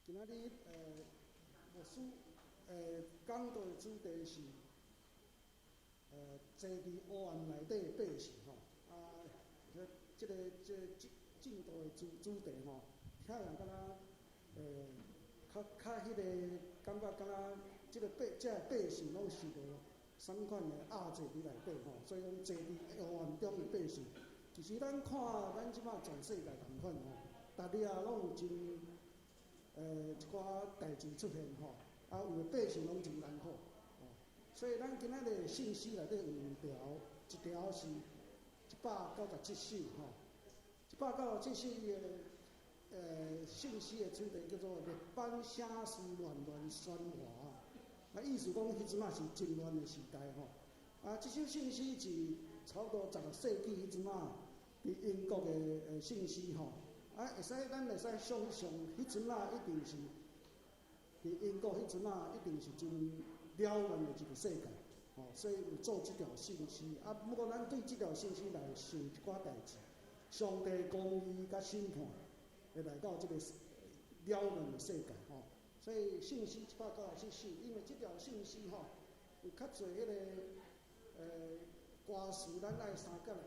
今仔日牧師講道的主題是坐佇黑暗內底的百姓吼，啊，這個進度的主題吼，聽人敢若較較彼個感覺敢若這個百這个百姓攏受著啥物款的壓制佇內底吼，所以講坐佇黑暗中的百姓，其實咱看咱這擺全世界仝款吼，逐日啊攏有真一寡代誌出現吼，啊有的百姓攏真艱苦，吼，所以咱今仔日聖詩內底有兩條，一條是197首吼，一百九十七首伊的聖詩的主題叫做列邦聲勢亂亂喧譁，啊意思講彼陣仔是真亂的時代吼，啊這首聖詩是差不多16世紀彼陣仔佇英國的聖詩吼。啊，會使咱會使想象，彼陣仔一定是佇英國彼陣仔一定是真擾亂的一個世界，吼，所以有做這條聖詩。啊，不過咱對這條聖詩來想一寡代誌，上帝公義佮審判會來到這個擾亂的世界，吼。所以聖詩197首，因為這條聖詩吼有較濟彼個歌詞，咱愛三角來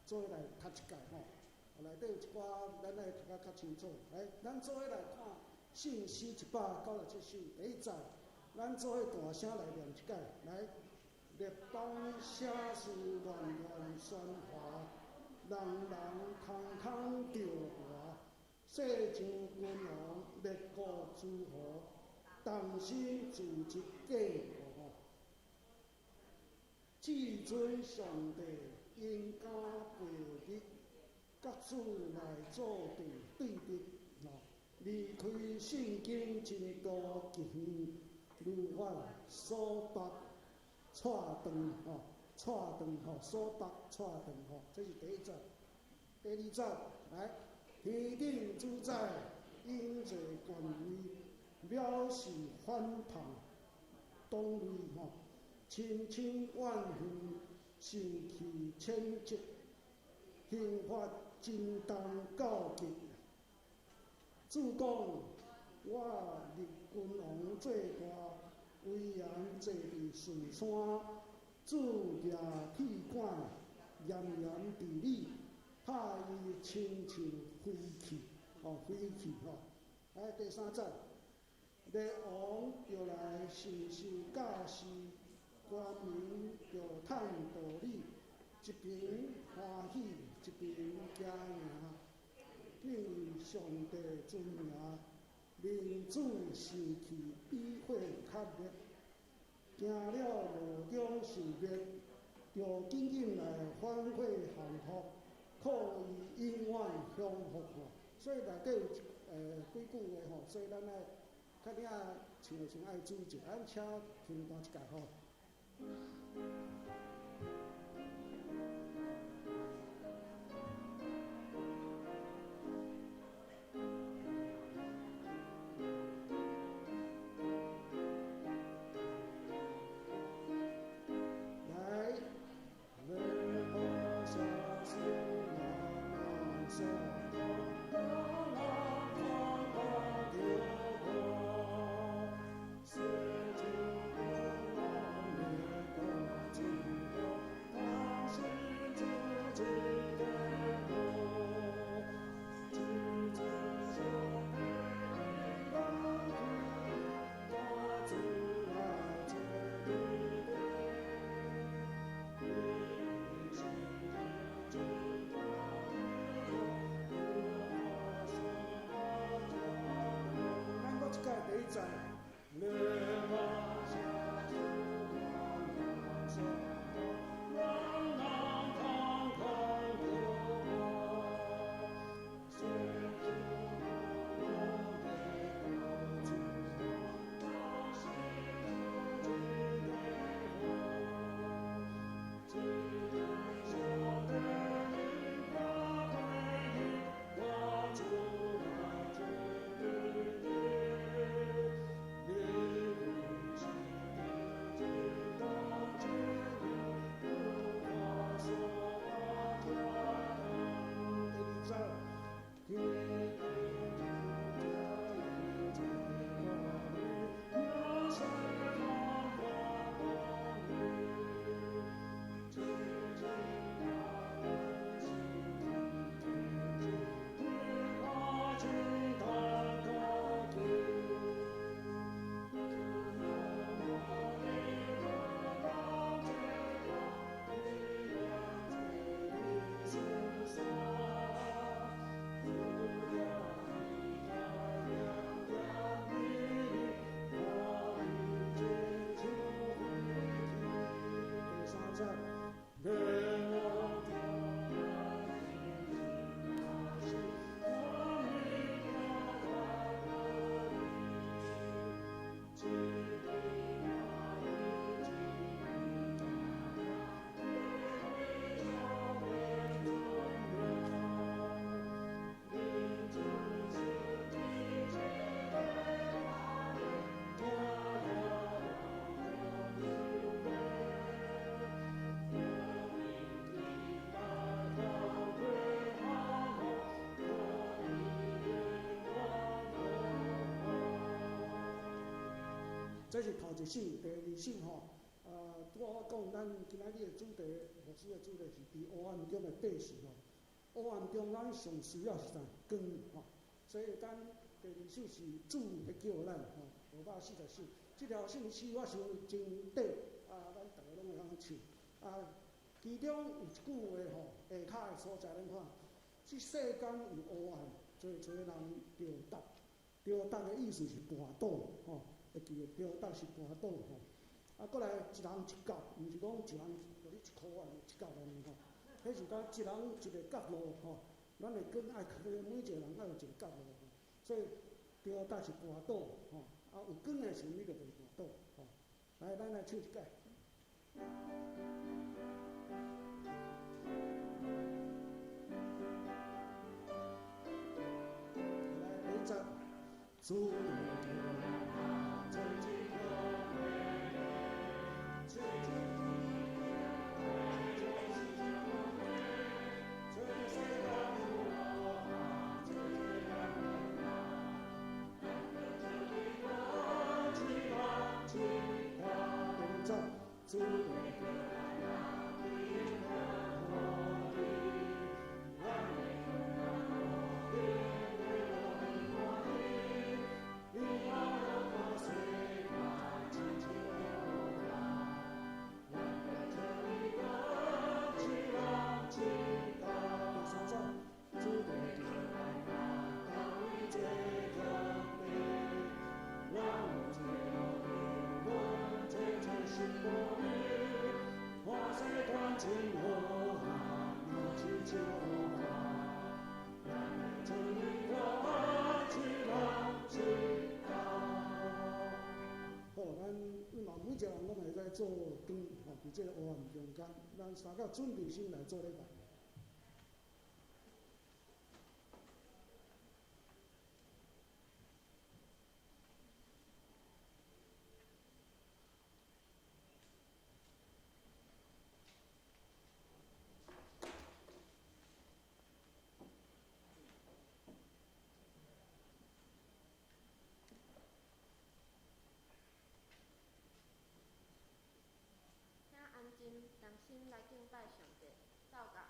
做伙來讀一擺吼。內底有一寡，咱愛讀甲較清楚。來，咱做伙來看聖詩197首第一節，咱做伙大聲來念一擺。來，列邦聲勢亂亂喧譁，人人空空著寒。世上君王列國諸侯，同心組織計謀。至尊上帝勇敢背逆，佮主來做對對立，吼，離開聖經真道極遠，如法所縛掣斷，吼，掣斷，吼，所縛掣斷，吼，這是第一節。第二節，來，天頂主宰擁坐權位，藐視反叛黨位，吼，親像怨婦受氣譴責。刑罰真重到極。主講：我立君王做大，威嚴坐佇順山。主舉鐵桿嚴嚴治理，拍伊親像飛去，吼飛去吼。來第三節，列王著來承受教示，官民著探道理。一邊歡喜，一邊驚惶，敬畏上帝尊名，民子受氣比火較熱，驚了怒中受滅，著緊緊來反悔降服，靠伊永遠享福吼。所以內底有幾句話吼，所以咱愛較領唱的時陣愛注意，咱請聽單一擺吼。來，列邦聲勢亂亂喧譁，人人空空著寒。世上君王列國諸侯，同心組織計謀。至尊上帝勇敢背逆，佮主來做對敵。伊承受真道威嚴，這是頭一首，第二首吼。啊，拄仔我講，咱今仔日的主題，牧師的主題是佇黑暗中的得勝吼。黑暗中咱上需要是啥？光吼。所以咱第二首是主咧叫咱吼，540首。這條聖詩我想真短，啊，咱逐个攏會曉唱。啊，其中有一句話吼，下跤的所在咱看，這世間有黑暗，濟濟人著觸，著觸的意思是跋倒吼，會記得著觸是跋倒吼。啊，閣來一人一角，毋是講一人予你一箍按呢，一角按呢吼，彼是講一人一个角落吼，咱的光愛每一個人愛有一个角落吼，所以著觸是跋倒吼，啊有光的時陣你就袂跋倒吼。來，咱來唱一擺。來，第一節，主叫咱做一個主好，咱嘛每一个人攏會使做光，吼，佇這个黑暗中間，咱三個準備心來做禮拜。請安靜，同心來敬拜上帝，禱告。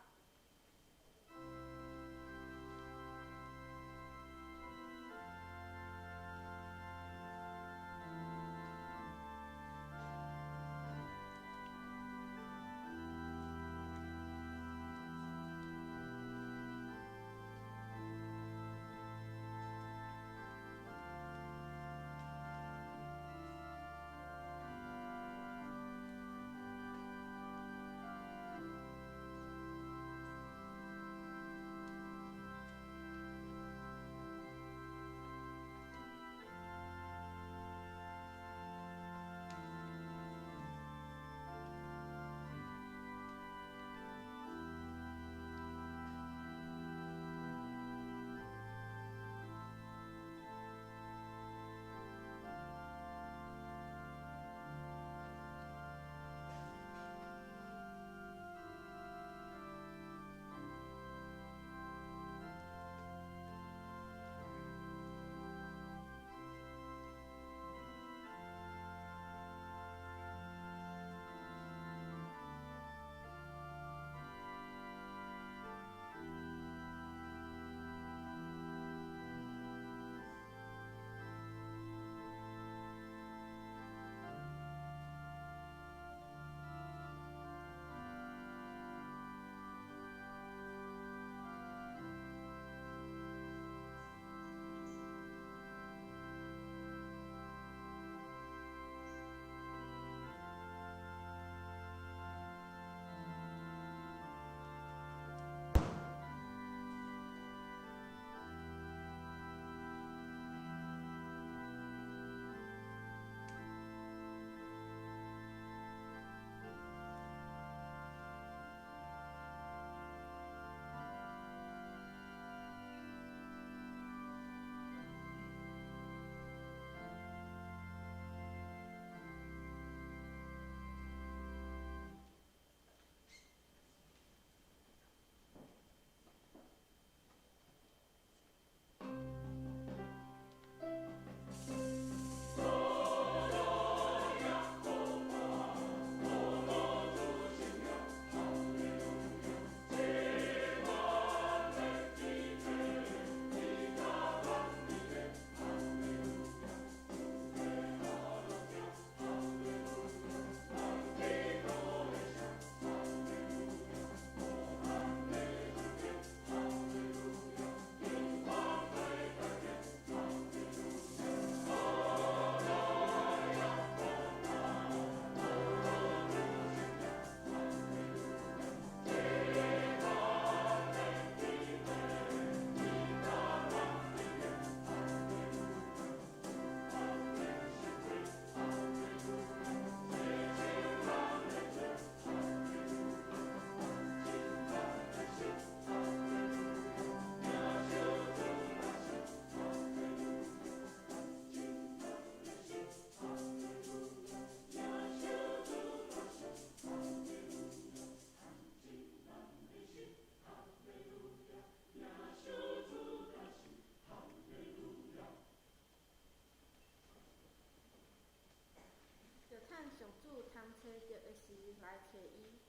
伊，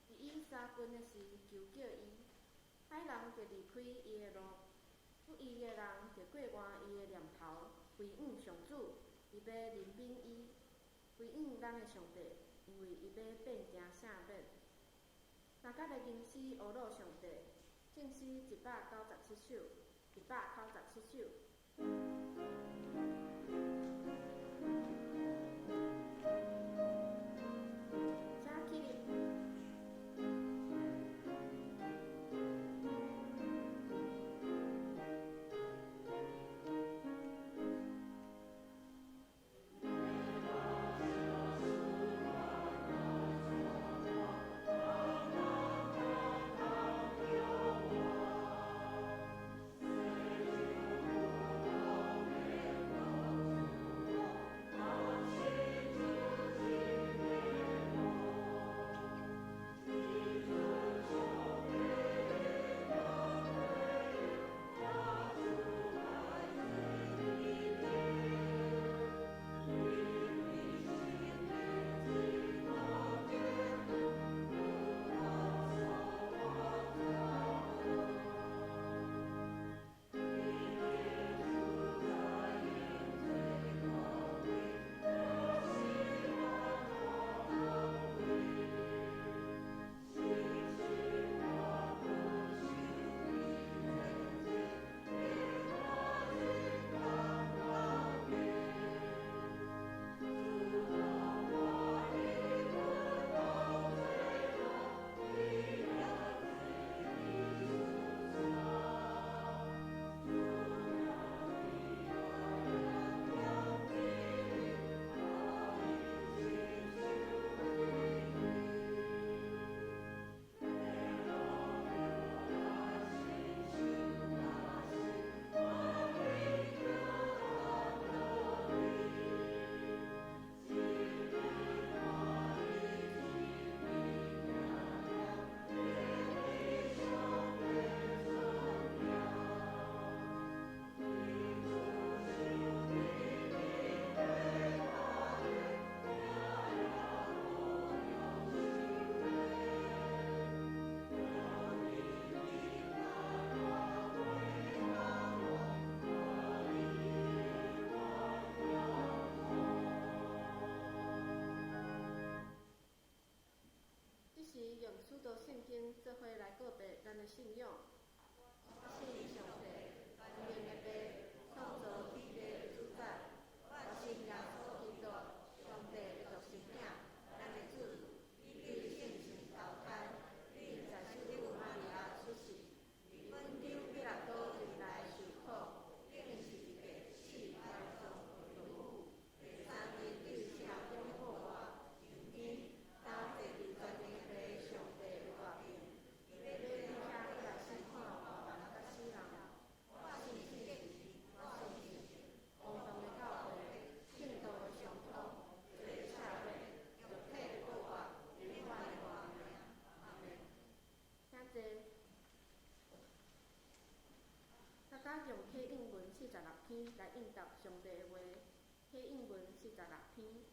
伫伊三更的时求叫伊。歹人就离开伊的路，不义的人就过换伊的念头，归向上主，伊欲怜悯伊；归向咱的上帝，因为伊欲变成赦免。大家的吟诗呵咾上帝，圣诗197首，197首。请起立。这时用使徒圣经做伙来告白咱的信仰。我信上帝，全能的父，创造天地的主宰。我信耶稣基督，上帝的独生子，咱的主。伊对圣神投胎，对在圣母玛利亚出世，伫本丢彼拉多入来受苦，钉十字架，死埋葬落地府。第三日对死人中复活，上天，担坐伫全能的父上帝的右边，伊欲转遐来审判活人佮死人。我信圣神，我相信公同的教会，圣徒的相通，罪的赦免，肉体的复活，永远的活命。阿们。请坐。大家用启应文46篇来应答上帝的话。启应文46篇，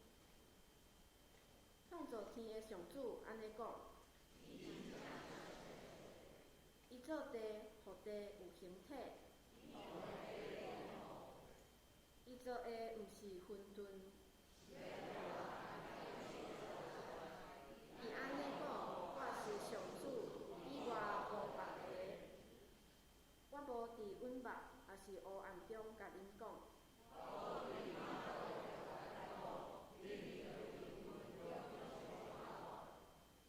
创造天的上主按呢讲：伊造地，予地有形体；伊造的毋是混沌。伊按呢讲：我是上主，以外無別个。我無佇隱密，抑是黑暗中共恁講。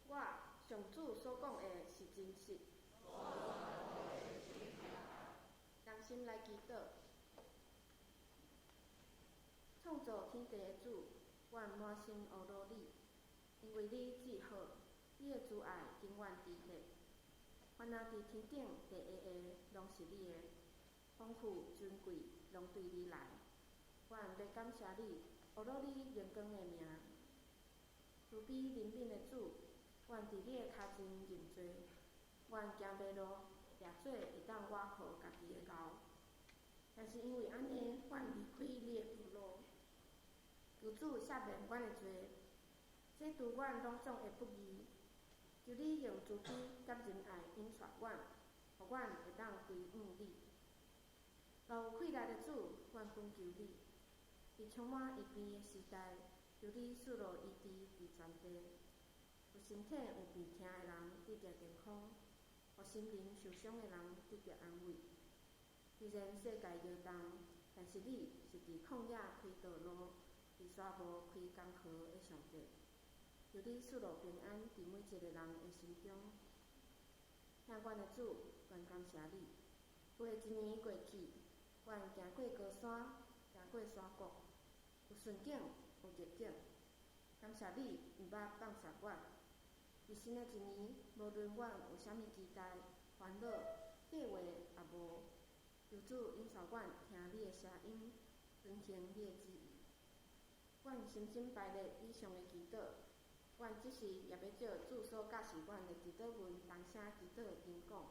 我上主所講的是真實。同心來祈禱。創造天地的主，阮滿心呵咾你，因為你至好，你的慈愛永遠佇咧。凡若佇天頂地下的，攏是你的，豐富尊貴攏對你來。阮欲感謝你，呵咾你榮光的名。慈悲憐憫的主，阮佇你的跤前認罪，阮行迷路，掠做會當倚靠家己的牛。但是因為按呢，阮離開你的道路。求主赦免阮的罪，洗除阮攏總的不義。求你用慈悲佮仁愛引帶阮，予阮會當歸向你。偌有氣力的主，阮懇求你，佇充滿醫病的時代，求你賜予醫治佇全地，予身體有病痛的人得著健康，予心靈受傷的人得著安慰。雖然世界搖動，但是你是佇曠野開道路，佇沙漠開江河的上帝。求你賜予平安佇每一個人的心中。聽阮的主，阮感謝你。有的一年過去，阮行過高山，行過山谷，有順境，有逆境。感謝你毋捌放捒阮。佇新的一年，無論阮有啥物期待、煩惱、計畫抑無，求主引導阮聽你的聲音，遵行你的旨意。阮深深排列以上的祈禱，阮這時也欲照主所教示阮的祈禱文，同聲祈禱經講。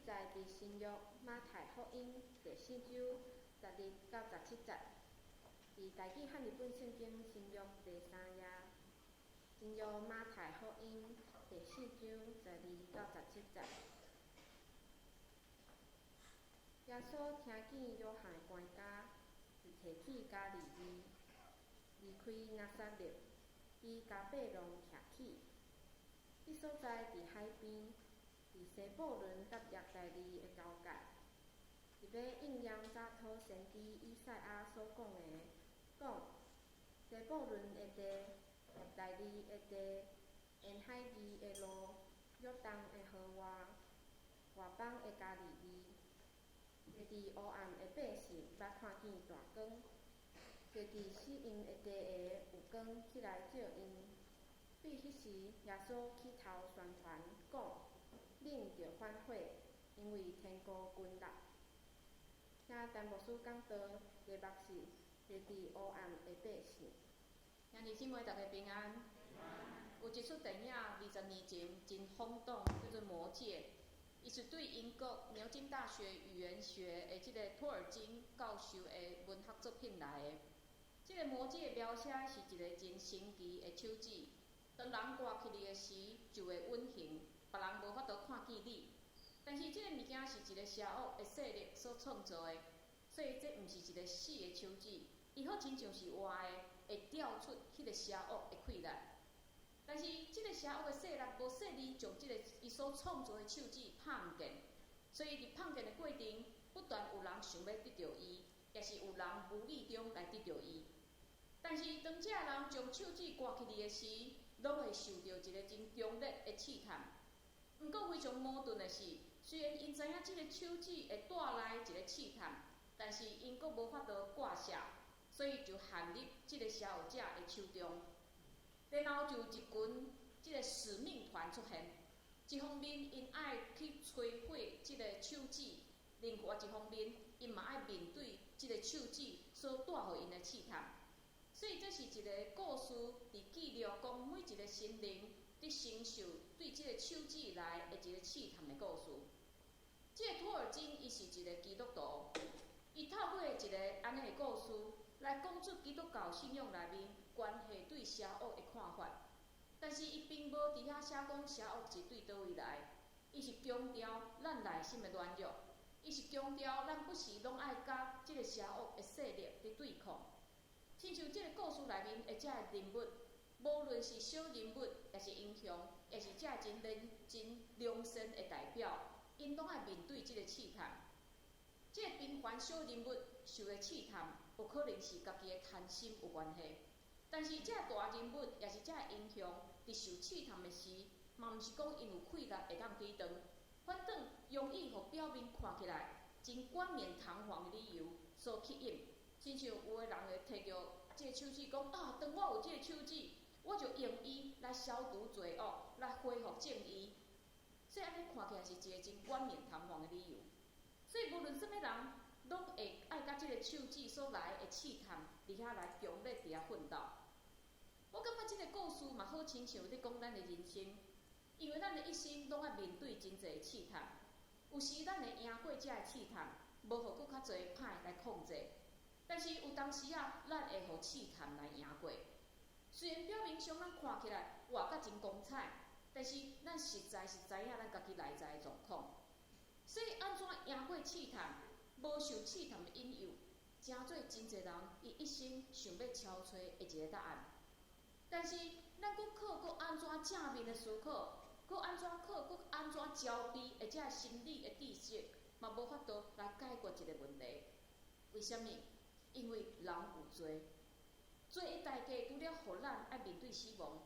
載佇新約馬太福音第四章12到17節，佇台語漢譯本聖經新約第三頁。新約馬太福音第四章12到17節。耶穌聽見約翰關監，就提去加利利，離開拿撒勒，佇迦百農徛起。彼所在佇海邊，佇西布倫佮伯大利的交界，是欲應驗早禱先知以賽亞所講的，講：西布倫的地，伯大利的地，沿海二的路，約旦的河外，外邦的加利利，坐佇黑暗的百姓捌看見大光，坐佇死蔭的地下有光起來照𪜶。對彼時，耶穌起頭宣傳講：恁著反悔，因為天國近了。聽陳牧師講道，題目是坐佇黑暗的百姓。兄弟姊妹，大家平安。有一齣電影，20年前真轟動，叫做《魔戒》。伊是對英國牛津大學語言學的這個托爾金教授的文學作品來的。這個《魔戒》描寫的是一個真神奇的手指，當人割去的時，就會隱形，別人無法度看見你。但是這個物件是一個邪惡的勢力所創造的，所以這毋是一個死的手指，伊好親像是活的，會調出彼個邪惡的氣力。但是這個邪惡的勢力無細膩將這個伊所創造的手指拍毋見，所以佇拍見的過程，不斷有人想欲得著伊，也是有人無意中來得著伊。但是當這个人將手指割去的時，攏會受著一個真強烈的試探。毋過非常矛盾的是，雖然𪜶知影這個手指會帶來一個試探，但是𪜶閣無法度割捨，所以就陷入這個邪惡者的手中。然後就有一群這個使命團出現，一方面𪜶愛去摧毀這個手指，另外一方面𪜶嘛愛面對這個手指所帶予𪜶的試探。所以這是一個故事，佇記錄講每一個心靈佇承受對這個手指來的一個試探的故事。這個托爾金伊是一個基督徒，伊透過一個按呢的故事來講出基督教信仰內面關係對邪惡的看法。但是伊並無佇遐寫講邪惡是對佗位來，伊是強調咱內心的軟弱，伊是強調咱不時攏愛佮這個邪惡的勢力佇對抗。親像這個故事內面的這個人物，無論是小人物，抑是英雄，抑是這個真良真良善的代表，𪜶攏愛面對這個試探。這個平凡小人物受的試探，有可能是家己的貪心有關係。但是這個大人物，抑是這個英雄，佇受試探的時，嘛毋是講𪜶有氣力會當抵擋，反轉容易予表面看起來真冠冕堂皇的理由所吸引。親像有的人會提著這個手指講啊，當我有這個手指，我就用伊來消除罪惡，來恢復正義。所以按呢看起來是一個真冠冕堂皇的理由。所以無論啥物人，攏會愛佮這個手指所來的試探，佇遐來強烈佇遐奮鬥。我感覺這個故事嘛好親像咧講咱的人生，因為咱的一生攏愛面對真濟試探，有時咱會贏過這个試探，無予閣較濟歹來控制。但是有當時啊，咱會予試探來贏過。雖然表面上咱看起來活甲真光彩，但是咱實在是知影咱家己內在的狀況。所以按怎贏過試探，無受試探的引誘，成做真濟人伊一生想欲敲揣的一個答案。但是咱閣靠閣按怎正面的思考，閣按怎靠閣按怎逃避的這个心理的知識，嘛無法度來解決這個問題。為啥物？因為人有罪，罪的代價除了予咱愛面對死亡，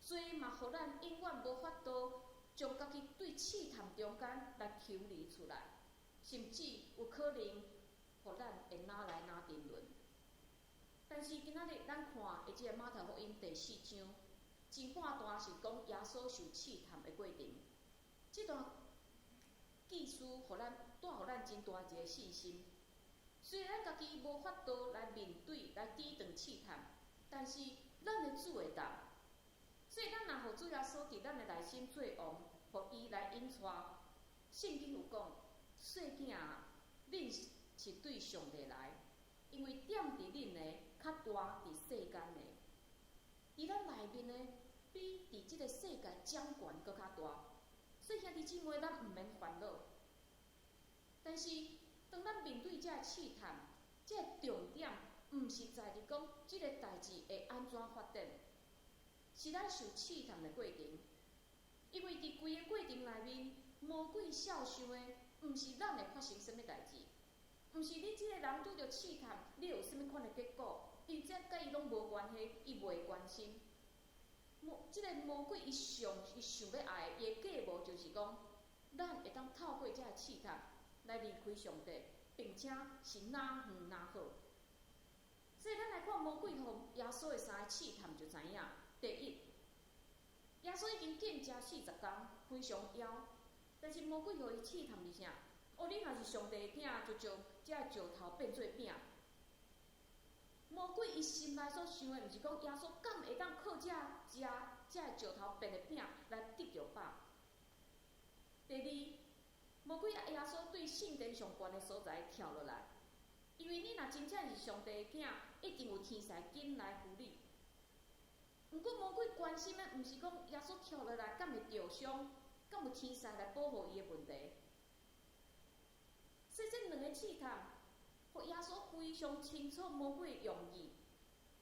罪嘛予咱永遠無法度將家己對試探中間來抽離出來，甚至有可能予咱會哪來哪沉淪。但是今仔日咱看的這個馬太福音第四章，前半段是講耶穌受試探的過程。這段記事予咱帶予咱真大一個信心。雖然咱家己無法度來面對、來抵擋試探，但是咱的主會當。所以咱若予主耶穌佇咱的內心做王，予伊來引帶，圣经有讲，细囝啊，恁是对上帝来，因为踮伫恁的较大伫世间的，伫咱内面的比伫这个世界掌权阁较大。所以兄弟姊妹，咱毋免烦恼。但是当咱面对这个试探，这个重点毋是在于讲这个代志会按怎发展，是咱受试探的过程。因为伫规个过程内面，魔鬼肖想的，毋是咱会发生啥物代志，毋是你这个人拄著试探，你会有啥物款的结果，因这佮伊拢无关系，伊袂关心。这个魔鬼伊上伊想欲爱的，伊的计谋就是讲，咱会当透过这个试探来离开上帝，并且是哪远哪好。所以咱来看魔鬼予耶稣的三个试探就知影。第一，耶稣已经禁食40工，非常枵，但是魔鬼予伊试探是啥？哦，你若是上帝的囝，就将这个石头变做饼。魔鬼伊心内所想的，毋是讲耶稣敢会当靠这食这个石头变的饼来得著饱。第二，魔鬼欲耶稣对圣殿上悬的所在跳落来，因为你若真正是上帝的囝，一定有天使紧来扶你。毋过魔鬼关心的，毋是讲耶稣跳落来敢会著伤，敢有天使来保护伊的问题。所以这两个试探，予耶稣非常清楚魔鬼的用意，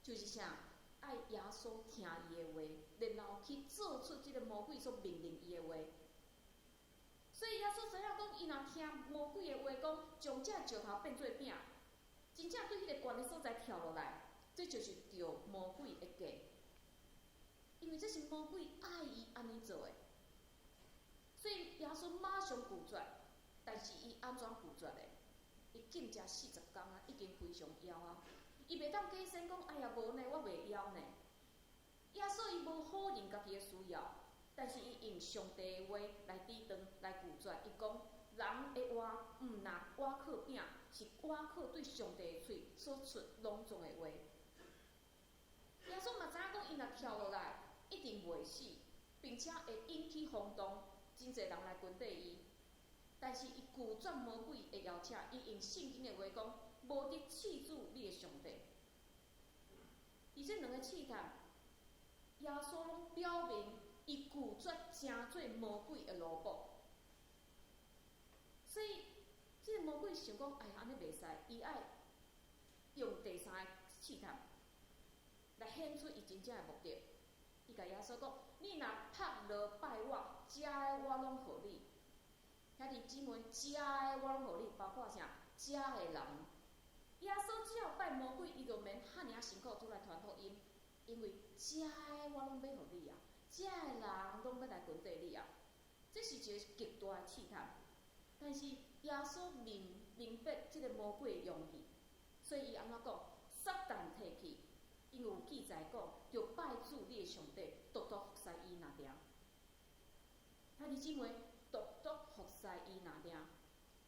就是啥？爱耶稣听伊的话，然后去做出这个魔鬼所命令伊的话。所以耶稣知影讲，伊若听魔鬼的话，讲将这石头变做饼，真正对彼个悬的所在跳落来，这就是著魔鬼的计。因为这是魔鬼爱伊按呢做的，所以耶稣马上拒绝。但是伊按怎拒绝的？伊禁食40工啊，已经非常枵啊！伊袂当假声讲：“哎呀，无呢，我袂枵呢。”耶稣伊无否认家己的需要，但是伊用上帝的话来抵挡、来拒绝。伊讲：“人的活毋若倚靠饼，是倚靠对上帝的喙所出拢总的话。”耶稣嘛知影讲，伊若跳落来，一定袂死，并且会引起轰动，真济人来跟缀伊。但是伊拒绝魔鬼的邀请，伊用圣经的话讲：“无得试主你的上帝。”伫这两个试探，耶稣拢表明伊拒绝成做魔鬼的奴仆。所以，这个魔鬼想讲：“哎呀，按呢袂使，伊爱用第三个试探来显出伊真正的目的。”伊共耶稣讲：“你若趴落拜我，遮的我拢予你。”兄弟姊妹，遮的我拢予你，包括啥？遮的人。耶稣只要拜魔鬼，伊就免遐尔仔辛苦出来传福音，因为遮的我拢欲予你啊，遮的人拢欲来跟缀你啊。这是一个极大的试探。但是耶稣明明白这个魔鬼的用意，所以伊按怎讲？撒旦退去，因为有记载讲，著拜主你的上帝，独独服侍伊尔定。兄弟姊妹，独独服侍伊尔定，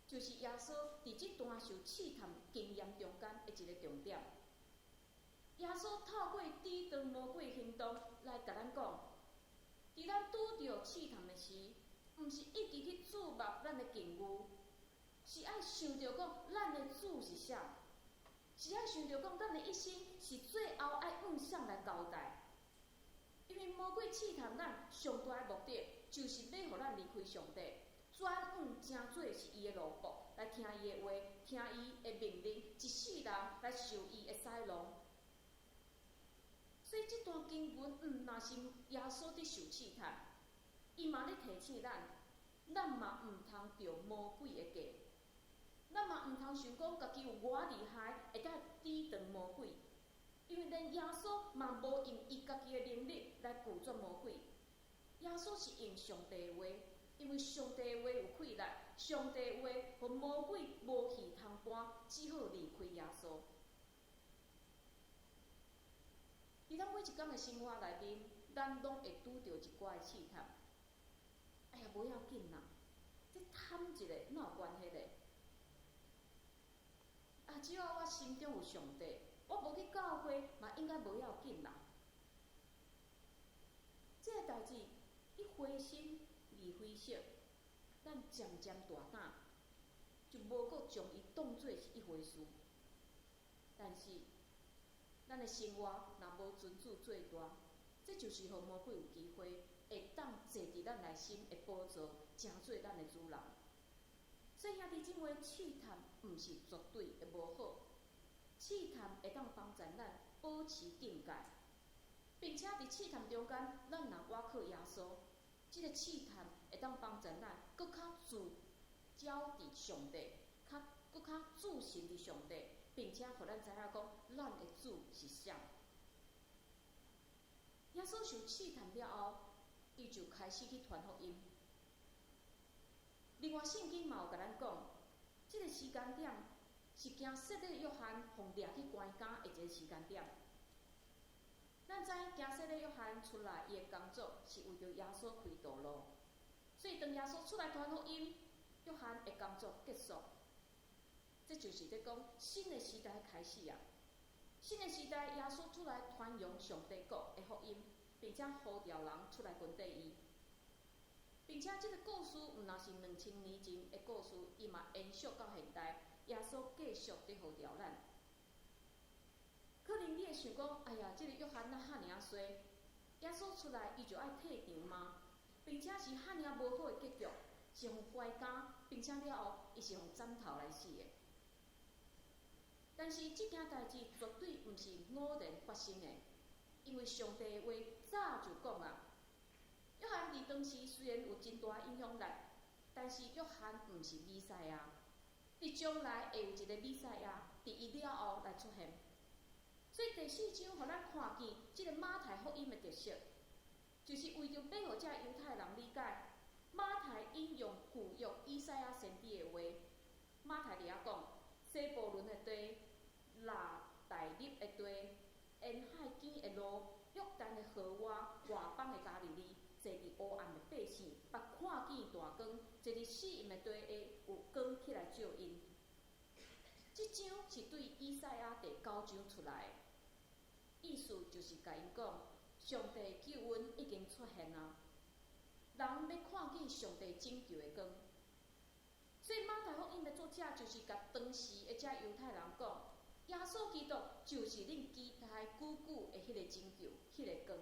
就是耶稣伫这段受试探经验中间的一个重点。耶稣透过抵挡魔鬼行动来共咱讲，伫咱拄著试探的时，毋是一直去注目咱的境遇，是爱想著讲咱的主是啥，是爱想著讲咱的一生是最后爱向啥来交代。因为魔鬼试探咱上大的目的，就是欲予咱离开上帝，转往成做是伊的奴仆，来听伊的话，听伊的命令，一世人来受伊的使弄。所以这段经文，毋若是耶稣伫受试探，伊嘛咧提醒咱，咱嘛毋通著魔鬼的计，咱嘛毋通想讲家己有偌厉害，会当抵挡魔鬼。因为连耶稣嘛无用伊家己的能力来拒绝魔鬼，耶稣是用上帝的话，因为上帝的话有气力，上帝的话予魔鬼无戏通搬，只好离开耶稣。伫咱每一工的生活内面，咱拢会拄著一寡的试探。哎呀，无要紧啦，这贪一下哪有关系咧？啊，只要我心中有上帝，我无去教会嘛，应该无要紧啦。这个代志一灰心二灰色，咱漸漸大膽，就無閣將伊當做是一回事。但是，咱的生活若無尊主做大，這就是予魔鬼有機會會當坐佇咱內心的寶座，成做咱的主人。所以兄弟姊妹，試探毋是絕對的無好，試探會當幫助咱保持警戒，並且佇試探中間，咱若倚靠耶穌，這个試探會當幫助咱閣較聚焦佇上帝，較閣較注神佇上帝，並且予咱知影講，咱的主是誰。耶穌受試探了後，伊就開始去傳福音。另外，聖經嘛有共咱講，這个時間點是驚洗禮約翰予掠去關監的一个時間點。咱知驚洗禮約翰出來，伊的工作是為著耶穌開道路，所以當耶穌出來傳福音，約翰的工作結束。這就是咧講新的時代開始啊！新的時代，耶穌出來傳揚上帝國的福音，並且呼召人出來跟綴伊。並且這个故事毋但是2000年前的故事，伊嘛延續到現代。耶穌繼續佇呼召咱。可能你會想講：哎呀，這个約翰哪遐爾仔衰？耶穌出來，伊就愛退場嗎？並且是遐爾仔無好的結局，是予關監，並且了後，伊是予斬頭來死的。但是這件代誌絕對毋是偶然發生的，因為上帝的話早就講啊。約翰佇當時雖然有真大影響力，但是約翰毋是彌賽亞，佇將來會有一个彌賽亞佇伊了後來出現。所以第四章予咱看見這个馬太福音的特色，就是為著欲予這猶太人理解，馬太引用舊約以賽亞先知的話，馬太佇遐講，西布倫的地、拿但業的地、沿海邊的路、約旦的河外、外邦的加利利，坐佇黑暗的百姓，捌看見大光，坐佇死蔭的地下，有光起來照𪜶。這章是對以賽亞第九章出來的，意思就是共𪜶講，上帝救恩已經出現啊，人欲看見上帝拯救的光。所以馬太福音的作者就是共當時的這猶太人講，耶穌基督就是恁期待久久的彼个拯救，彼个光。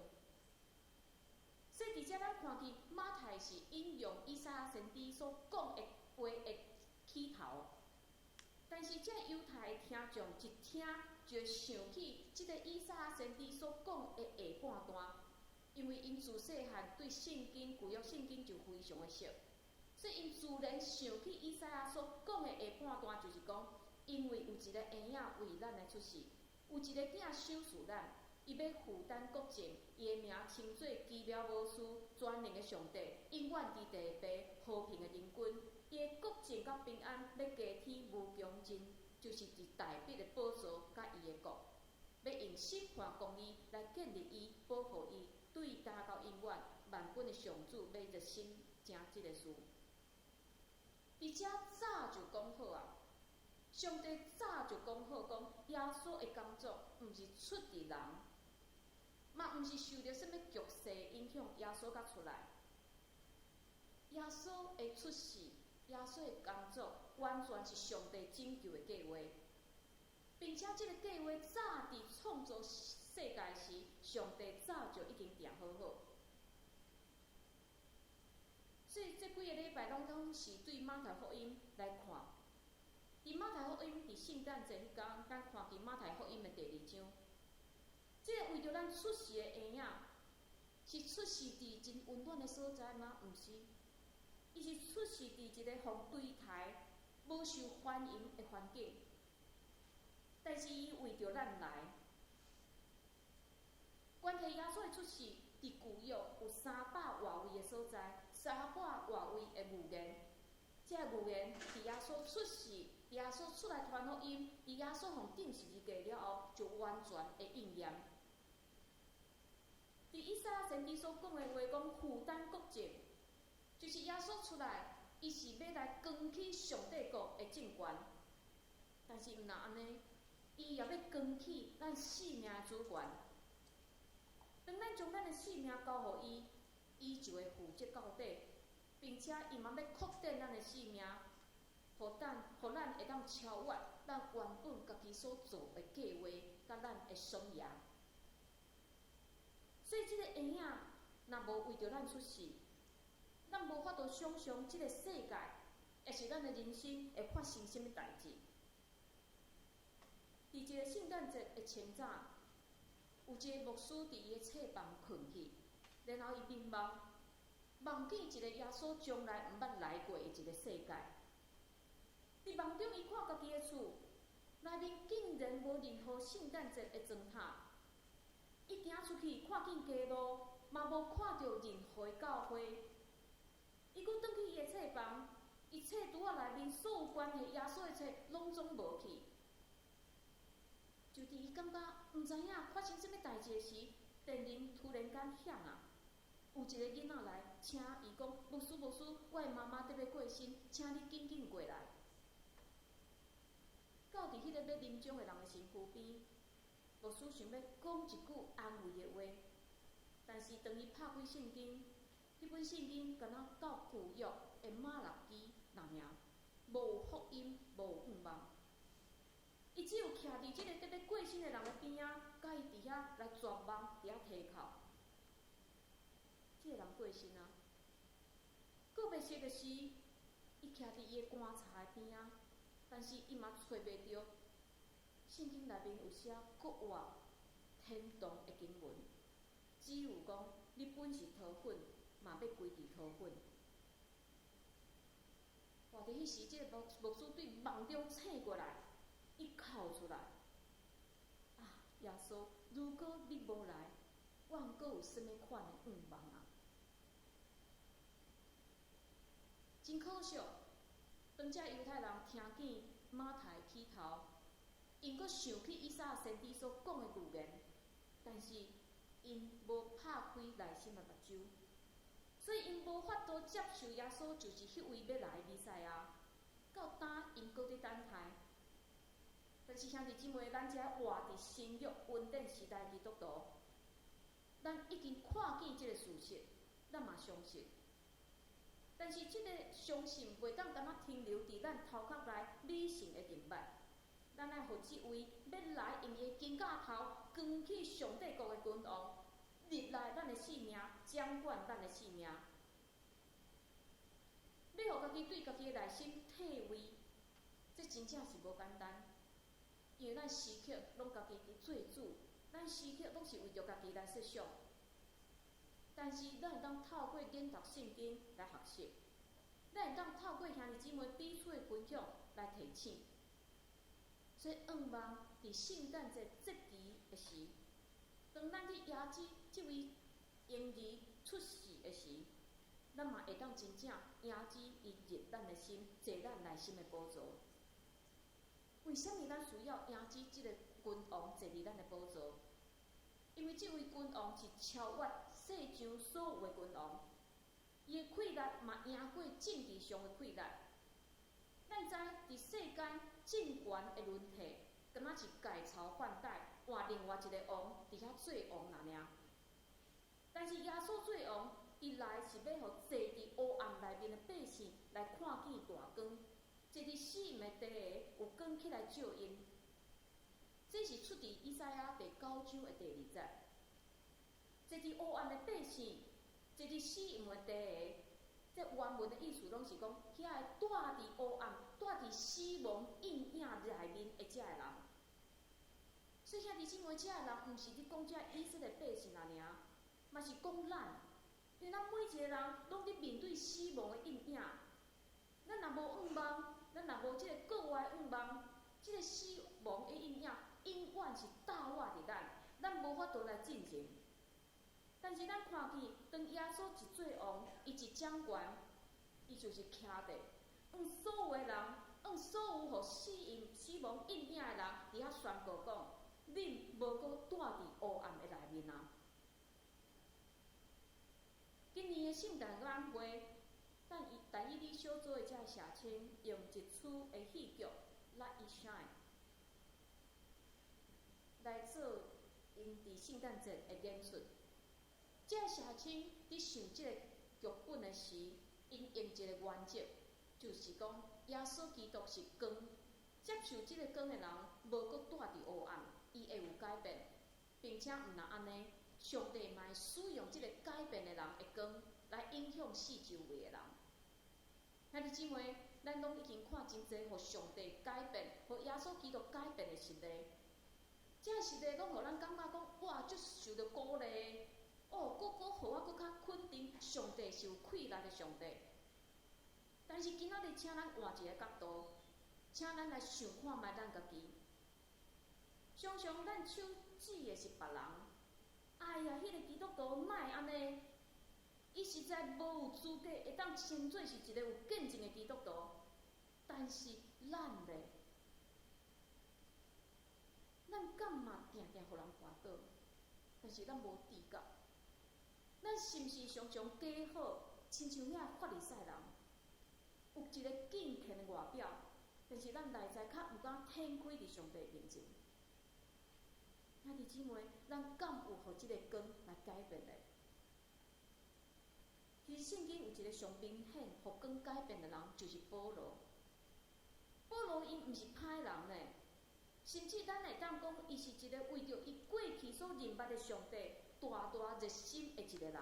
所以佇遮咱看見馬太是引用以賽亞先知所講的話的起頭，但是這猶太聽眾一聽就會想起這个以賽亞先知所講的下半段，因為𪜶自細漢對聖經舊約聖經就非常的熟，所以𪜶自然想起以賽亞所講的下半段，就是講，因為有一个嬰仔為咱來出世，有一個囝賞賜咱。伊欲負擔國政，伊的名稱做奇妙謀士、全能的上帝、永遠佇地的父、和平的仁君。伊的國政佮平安欲加添無窮盡，就是佇大衛的寶座佮伊的國，欲用審判公義來建立伊、保護伊，對今到永遠。萬軍的上主欲熱心成這个事。佇遮早就講好啊！上帝早就講好，講耶穌的工作毋是出佇人。嘛毋是受著啥物局勢影響，耶穌才出來。耶穌的出世，耶穌的工作，完全是上帝拯救的計劃，並且這个計劃早佇創造世界時，上帝早就已經定好好。所以這幾個禮拜攏總是對馬太福音來看。佇馬太福音佇聖誕節彼工，咱看見馬太福音的第二章。這个為著咱出世的嬰仔，是出世佇真溫暖的所在嗎？毋是，伊是出世佇一個予追刣、無受歡迎的環境。但是伊為著咱來，關係耶穌的出世，佇舊約有300外位的所在，300外位的預言。這个預言佇耶穌出世，佇耶穌出來傳福音，佇耶穌予釘十字架了後，就完全的應驗。佇以賽亞先知所講的話，講負擔國政，就是耶穌出來，伊是欲來扛起上帝國的政權。但是毋但按呢，伊也欲扛起咱性命的主權。當咱將咱的性命交予伊，伊就會負責到底。並且伊嘛欲擴展咱的生命，予咱會當超越咱原本家己所做的計畫，佮咱的所言。所以，這个嬰仔若無為著咱出世，咱無法度想像這个世界，抑是咱的人生會發生啥物代誌。佇一个聖誕節的清早，有一個牧師佇伊的冊房睏去，然後伊眠夢，夢見一個耶穌從來毋捌來過的一個世界。佇夢中，伊看家己的厝內面竟然無任何聖誕節的燈塔。伊行出去，看見街路，嘛無看著任何的教會。伊閣轉去伊的冊房，伊冊櫥仔內面所有關係耶穌的冊攏總無去。就佇伊感覺毋知影發生啥物代誌的時，電鈴突然間響啊！有一个囡仔來請伊講：“牧師，牧師，我的媽媽欲過身，請你緊緊過來。”到佇彼个欲臨終的人的身軀邊，牧師想欲講一句安慰的話，但是當伊拍開聖經，彼本聖經敢若到舊約的瑪拉基爾爾，無福音，無盼望。伊只有徛佇這个欲過身的人的邊仔，佮伊佇遐來絕望，佇遐提哭。這个人過身啊！告別式的時，伊徛佇伊的棺材邊仔，但是伊嘛揣袂著聖經內面有寫國活天堂的經文，只有講你本是塗粉，嘛欲歸佇塗粉。哇！佇彼時，這个牧師對夢中醒過來，伊哭出來。啊！耶穌，如果你無來，我閣有啥物款的願望啊？真可惜，當這猶太人聽見馬太起頭，𪜶閣想起以賽亞先知所講的預言，但是𪜶無拍開內心的目睭，所以𪜶無法度接受耶穌就是彼位欲來的彌賽亞。到今𪜶閣佇等待。但是兄弟姊妹，咱這活佇新約恩典時代基督徒，咱已經看見這个事實，咱嘛相信。但是這个相信袂當干焦停留佇咱頭殼內理性的認捌，咱愛予這位欲來用伊的金架頭扛起上帝國的君王，入來咱的生命，掌管咱的生命。欲予家己對家己的內心退位，這真正是無簡單，因為咱時刻攏家己佇做主，咱時刻攏是為著家己來設想。但是，咱會當透過研讀聖經來學習，咱會當透過兄弟姊妹彼此的分享來提醒。所以，向望佇聖誕節節期的時，當咱去迎接這位嬰兒出世的時，咱嘛會當真正迎接伊入咱的心，坐咱內心的寶座。為啥物咱需要迎接這个君王坐佇咱的寶座？因為這位君王是超越世上所有的君王，伊的氣力嘛贏過政治上的氣力。咱知佇世間政權的輪替，敢若是改朝換代，換另外一个王佇遐做王爾爾。但是耶穌做王，伊來是欲予坐佇黑暗內面的百姓來看見大光，坐佇死蔭的地下有光起來照𪜶。這是出佇以賽亞第九章的第二節。坐佇黑暗的百姓，坐佇死蔭的地下，這原文的意思攏是講，遐个蹛佇黑暗、蹛佇死亡陰影內面的這个人。所以兄弟姊妹，這个人毋是佇講這以色列百姓爾爾，嘛是講咱，因為咱每一個人攏佇面對死亡的陰影。咱若無向望，咱若無這个國外向望，這个死亡的陰影永遠是罩倚佇咱，咱無法度來進前。但是咱看見，當耶穌一做王，伊一掌權，伊就是徛佇，向所有的人，向所有予死蔭、死亡陰影的人，佇遐宣告講：恁無閣蹛佇黑暗的內面啊！今年的聖誕晚會，咱以但以理小組的這个社青用一齣的戲劇《Light It Shine》來做𪜶佇聖誕節的演出。這个社青佇想這个劇本的時，𪜶 𪜶用一个原則，就是講耶穌基督是光，接受這个光的人，無閣蹛佇黑暗，伊會有改變，並且毋但按呢，上帝嘛會使用這个改變的人的光，來影響四周圍的人。兄弟姊妹，咱攏已經看真濟，予上帝改變，予耶穌基督改變的實例。這實例攏予咱感覺講，哇，足受著鼓勵。哦，閣閣予我閣較肯定，上帝是有氣力的上帝。但是今仔日，請咱換一個角度，請咱來想看覓咱家己。常常咱手指的是別人，哎呀，彼個基督徒莫按呢，伊實在無有資格會當稱做是一個有見證的基督徒。但是咱咧，咱敢嘛定定予人跋倒，但是咱無知覺。咱是毋是常常假好，親像遐法利賽人，有一個敬虔的外表，但是咱內在較毋敢敞開佇上帝面前。兄弟姊妹，咱敢有予這个光來改變咧？其實聖經有一個上明顯予光改變的人，就是保羅。保羅伊毋是歹人呢，甚至咱會當講，伊是一個為著伊過去所認捌的上帝大大熱心的一個人。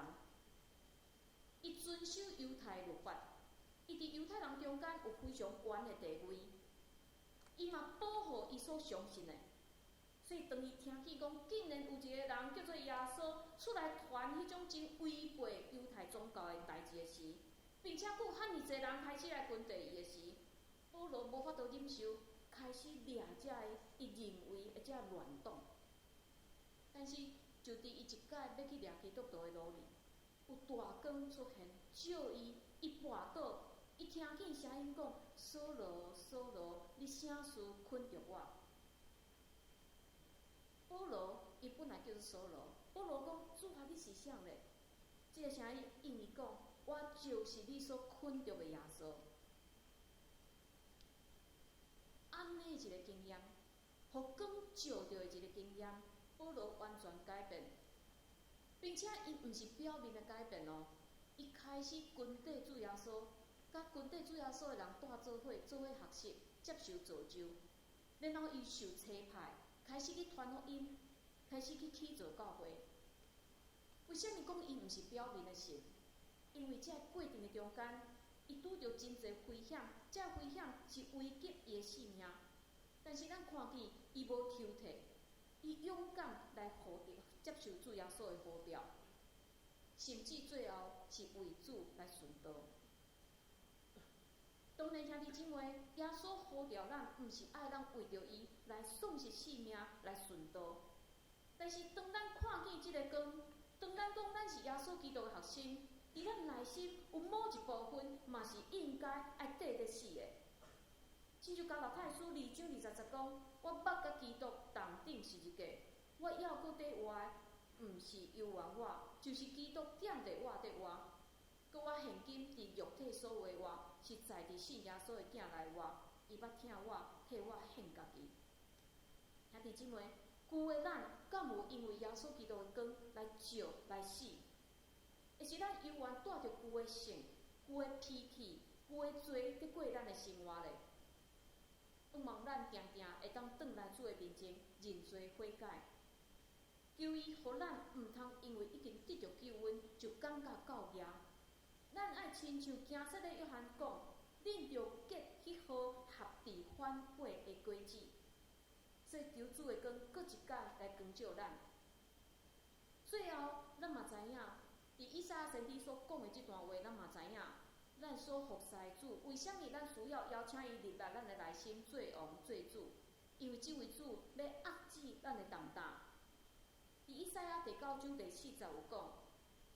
伊遵守猶太律法，伊佇猶太人中間有非常懸的地位，伊嘛保護伊所相信的。所以當伊聽見講，竟然有一個人叫做耶穌出來傳彼種真違背猶太宗教的代誌的時，並且閣有遐爾濟人開始來跟隨伊的時，保羅無法度忍受，開始掠這个伊認為的這亂黨。但是就佇伊一擺欲去掠基督徒的路裡，有大光出現，照伊，伊跋倒，伊聽見聲音講：掃羅，掃羅，你啥事捆著我？保羅，伊本來叫做掃羅。保羅講：主啊，你是啥咧？這个聲音應伊講：我就是你所捆著的耶穌。按呢一个經驗，予光照著的一個經驗，保羅完全改變，並且伊毋是表面的改變哦，伊開始跟綴主耶穌，佮跟綴主耶穌的人蹛做伙，做伙學習，接受造就，然後伊受差派，開始去傳福音，開始去起造教會。為啥物講伊毋是表面的信？因為這个過程的中間，伊拄著真濟危險，這危險是危及伊的性命。但是咱看見伊無抽退，伊勇敢來呼召，接受主耶穌的呼召，甚至最後是為主來殉道。當然，兄弟姊妹，耶穌呼召咱，毋是愛咱為著伊來喪失性命來殉道。但是當咱看見這个光，當咱講咱是耶穌基督的學生，佇咱內心有某一部分嘛是應該愛綴咧死的。親像加拉太書2章20節講：我捌佮基督同釘十字架，我猶閣佇活的，毋是由原我，就是基督踮佇我佇活。閣我現今佇肉體所活的活，是在佇信耶穌的囝內活，伊捌疼我，替我獻家己。兄弟姊妹，舊的咱敢有因為耶穌基督的光來照來死？抑是咱猶原帶著舊的性、舊的脾氣、舊的罪佇過咱的生活咧？向望咱定定會當轉來主的面前認罪悔改，求伊予咱毋通因為已經得著救恩就感覺夠額。咱愛親像驚洗禮約翰講，恁著結彼號合治反悔的果子。所以求主的光閣一擺來光照咱。最後，咱嘛知影，佇以賽亞先知所講的這段話，咱嘛知影，咱所服侍的主，為啥物咱需要邀請伊入來咱的內心做王做主？因為這位主欲壓制咱的重擔。佇以賽亞第9章第4節有講，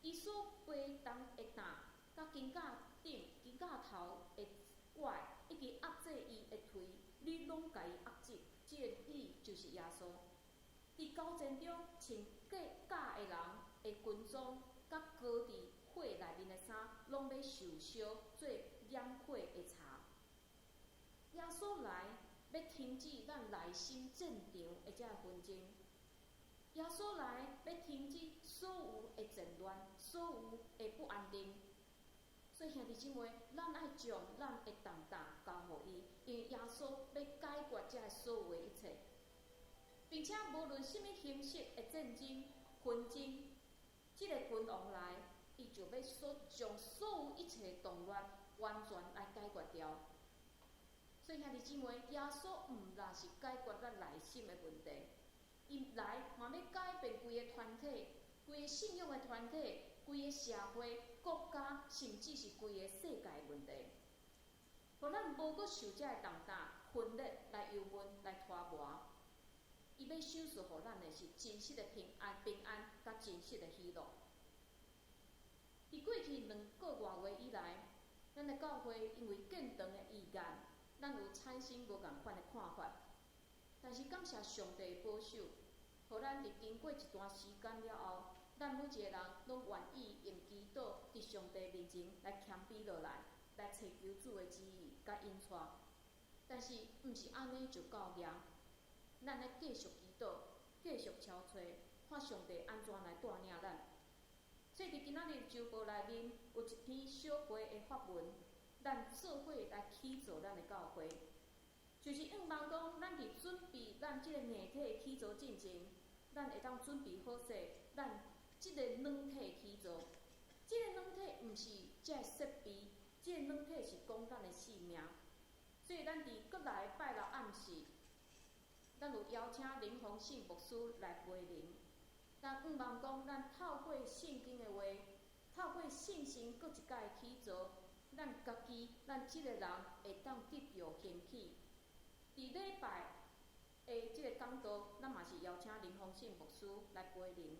伊所背重的擔，佮肩胛頂、肩胛頭的拐，以及壓制伊的槌，你攏共伊壓制。這个你就是耶穌。佇交戰中穿鎧甲的人的軍裝，佮裹佇火內面的衫，攏欲受燒做燃火的柴。耶穌來，欲停止咱內心戰場的這个紛爭。耶穌來，欲停止所有的戰亂，所有的不安定。所所以兄弟姊妹，咱愛將咱的重擔交予伊，因為耶穌欲解決這所有的一切，並且無論啥物形式的戰爭、紛爭，這个君王來，伊就欲所將所有一切動亂完全來解決掉。所以兄弟姊妹，耶穌毋但是解決咱內心的問題，伊來嘛欲改變規個團體、規個信仰的團體、規個社會、國家，甚至是規個世界的問題。予咱無閣受這个重擔、分裂來憂悶、來拖磨。伊欲賞賜予咱的是真實的平安、平安，佮真實的喜樂。佇過去2個外月以來，咱的教會因為建堂的意願，咱有產生無仝款的看法。但是感謝上帝的保守，予咱佇經過一段時間了後，咱每一個人攏願意用祈禱佇上帝面前來謙卑落來，來尋求主的旨意佮引帶。但是，毋是按呢就夠爾，咱愛繼續祈禱，繼續敲揣，看上帝按怎來帶領咱。所以佇今仔日週報內面有一篇小批的發文，咱做伙來起造咱的教會，就是向望講，咱佇準備咱這个硬體起造進前，咱會當準備好勢，咱這个軟體起造。這个軟體毋是這个設備，這个軟體是講咱的性命。所以咱佇閣來拜六暗時，咱有邀請林宏信牧師來陪靈。咱向望講，咱透過聖經的話，透過信心閣一擺起造，咱家己，咱這个人會當得著興起。佇禮拜的這个講道，咱嘛是邀請林宏信牧師來陪靈。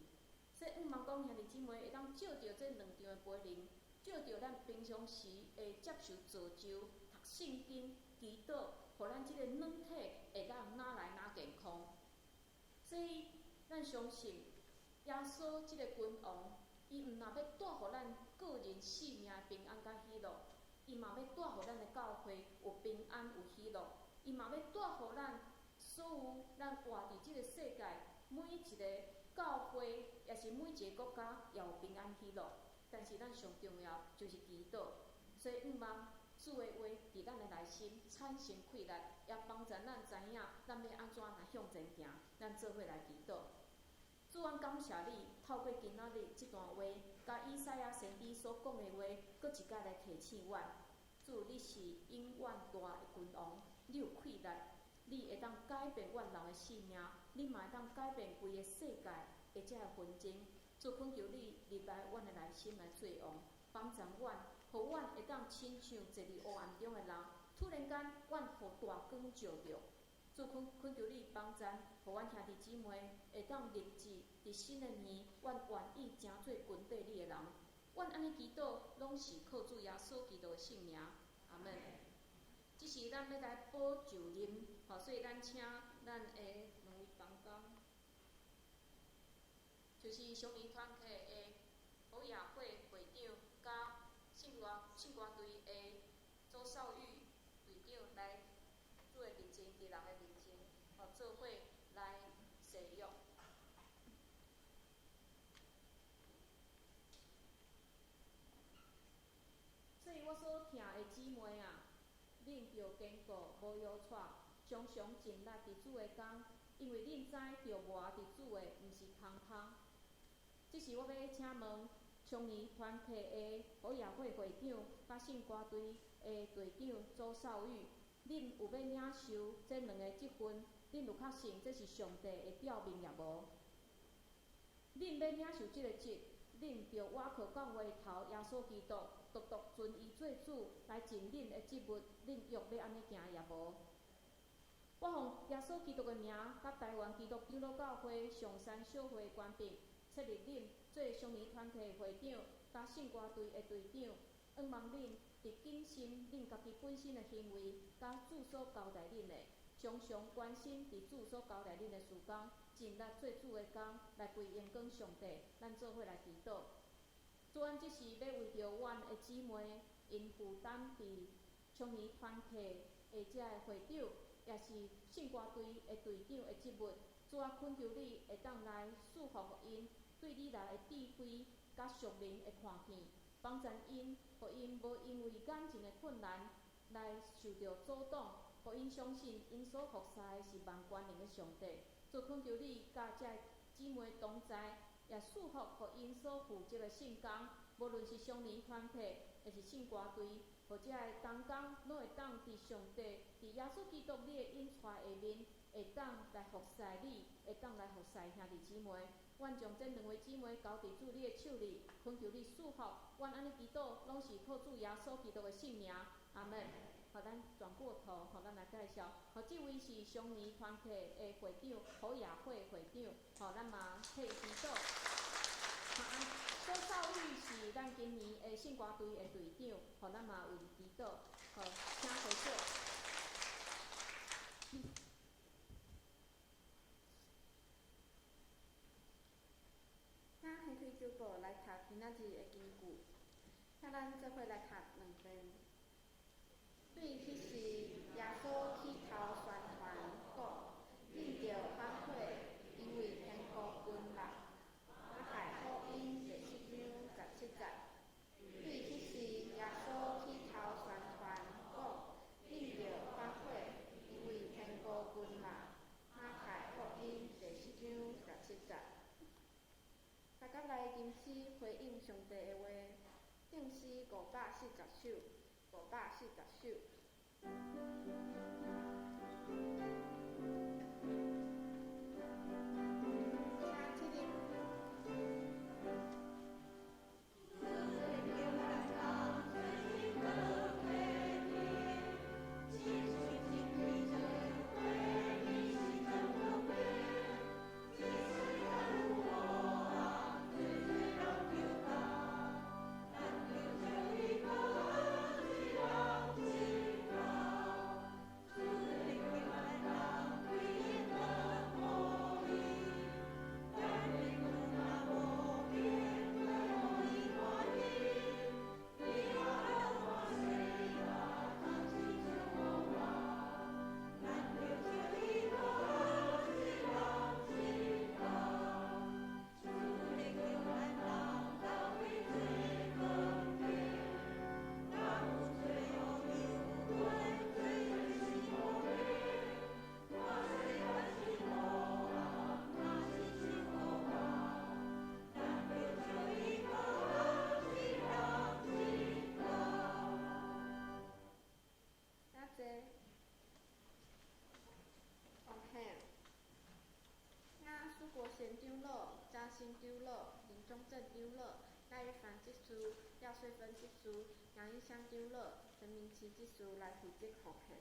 所以向望講，兄弟姊妹會當藉著這兩場的陪靈，藉著咱平常時的接受造就、讀聖經、祈禱，予咱這个軟體會當愈來愈健康。所以，咱相信耶穌這个君王，伊毋但欲帶予咱個人性命的平安佮喜樂，伊嘛欲帶予咱的教會有平安有喜樂，伊嘛欲帶予咱所有咱活佇這个世界每一个教會，抑是每一個國家也有平安喜樂。但是咱上重要就是祈禱，所以向望主的話佇咱的內心產生氣力，也幫助咱知影咱欲按怎來向前行。咱做伙來祈禱。主，阮感謝你，透過今仔日這段話，佮以賽亞先知所講的話，閣一擺來提醒阮。主，你是永遠大的君王，你有氣力，你會當改變阮人的性命，你嘛會當改變規个世界的這个紛爭。主，懇求你入來阮的內心來做王，幫助阮，予阮會當親像坐佇黑暗中的人，突然間，阮予大光照著。主，懇懇求你幫助，予阮兄弟姊妹會當立志佇新的年，阮願意成做跟綴你的人。阮按呢祈禱，攏是靠主耶穌基督的聖名。阿們。這時咱欲來補就任，吼，所以咱請咱的兩位幫工，就是松仁團契的侯雅慧會長，佮聖歌聖歌隊的周少玉隊長來主的面前，佇人的面前，吼，做伙來誓約。所以我所疼的姊妹啊，恁著堅固，無搖掣，常常盡力佇主的工，因為恁知著活佇主的，毋是空空。這是我欲請問松仁團契的侯雅慧會長，佮聖歌隊的隊長周少玉，恁有欲領受這兩個職分？恁有確信這是上帝的召命也無？恁欲領受這個職，恁著倚靠教會頭耶穌基督，獨獨尊伊做主來盡恁的職務，恁約欲按呢行也無？我奉耶穌基督的名，佮台灣基督長老教會上山小會的權柄，設立恁做松仁團契會長，佮聖歌隊的隊長，向望恁佇謹慎恁家己本身的行為，佮主所交代恁的，常常關心佇主所交代恁的事工，盡力做主的工，來歸榮光上帝。咱做伙來祈禱。主，阮這時欲為著阮的姊妹，𪜶負擔佇松仁團契的這个會長，也是聖歌隊的隊長的職務。主啊，懇求你會當來賜福予𪜶，對你來的智慧佮屬靈的看見，幫贊𪜶，予𪜶無因為眼前的困難來受著阻擋，予𪜶相信𪜶所服侍的是萬權能的上帝。主懇求你佮這个姊妹同在，也賜福予𪜶所負責的聖工，無論是少年團體，抑是聖歌隊，予這个同工攏會當佇上帝、佇耶穌基督你的引帶下面，會當來服侍你，會當來服侍兄弟姊妹。阮將這兩位姊妹交佇主你的手裡，懇求你賜福。阮按呢祈禱，攏是靠主耶穌基督的聖名。阿們。好，咱轉過頭，予咱來介紹。好，這位是少年團體的會長侯雅慧會長。好，咱嘛替伊祈禱。好，蘇少玉是咱今年的聖歌隊的隊長。好，咱嘛為伊祈禱。好，請會長。請掀開周報來讀今仔日的金句，請咱做伙來讀兩遍。對彼時，耶穌起頭宣傳講：恁著反悔，因為天國近啦。馬太福音第七章十七節。對彼時，耶穌起頭宣傳講：恁著反悔，因為天國近啦。馬太福音第七章十七節。大家來吟詩回應上帝的話，聖詩540首，540首。請起立。請坐。奉獻。請蘇國賢長老、嘉興長老、林忠正長老、賴玉凡執事、廖穗芬執事、楊一香長老、陳明奇執事來負責奉獻。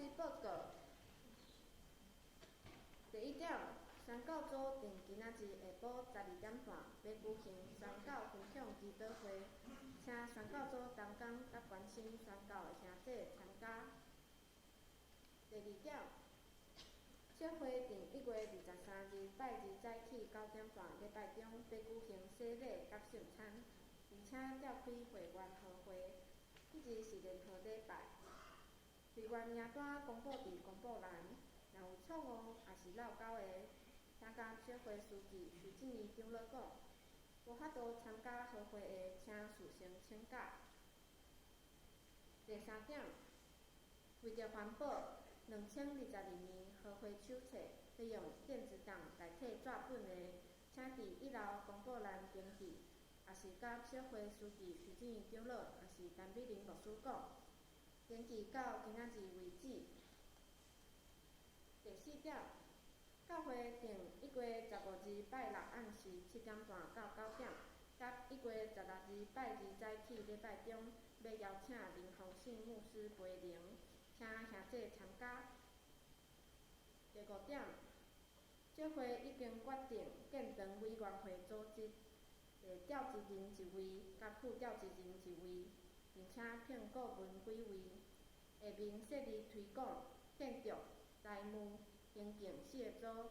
知报告。第一点，宣教组定今仔日下晡12点半欲举行宣教分享祈祷会，请宣教组同工佮关心宣教的兄弟参加。第二点，小会定1月23日拜二早起9点半礼拜中欲举行洗礼佮圣餐，并且召开会员和会。彼日是联合礼拜。会员名单公布伫公布栏，若有错误抑是落勾的，请佮小会书记徐静怡长老讲。无法度参加和会的，请事先请假。第三点，为著环保，2022年和会手册欲用电子档代替纸本的，请伫一楼公布栏登记，抑是佮小会书记徐静怡长老，抑是陈美玲牧师讲。登记到今仔日为止。第四点，教会定1月15日拜六暗时7点半到9点，佮1月16日拜二早起礼拜中，欲邀请林宏信牧师陪灵，请兄弟参加。第五点，教会已经决定建堂委员会组织，会召集人一位，佮副召集人一位，并且聘顾问几位。下面设立推广、建筑、财务、行政四个组，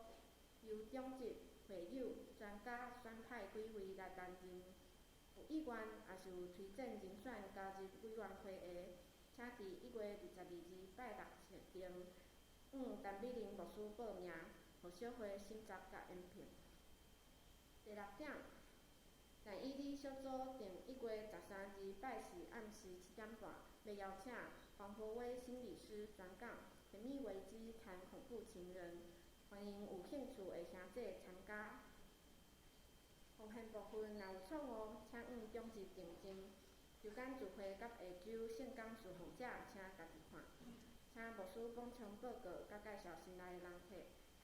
由长执、会友、专家选派几位来担任。有意愿抑是有推荐人选加入委员会的，请伫1月22日拜六前向陈美玲牧师报名，予小会审查佮研评。第六点，但以理小组定1月13日拜四暗时7点半，欲邀请黄博威心理师专讲《甜蜜危机谈恐怖情人》，欢迎有兴趣的兄弟参加。奉献部分若有错误，请向长执订正。周间聚会佮下周圣工事奉者，请家己看。请牧师补充报告佮介绍新来的人客。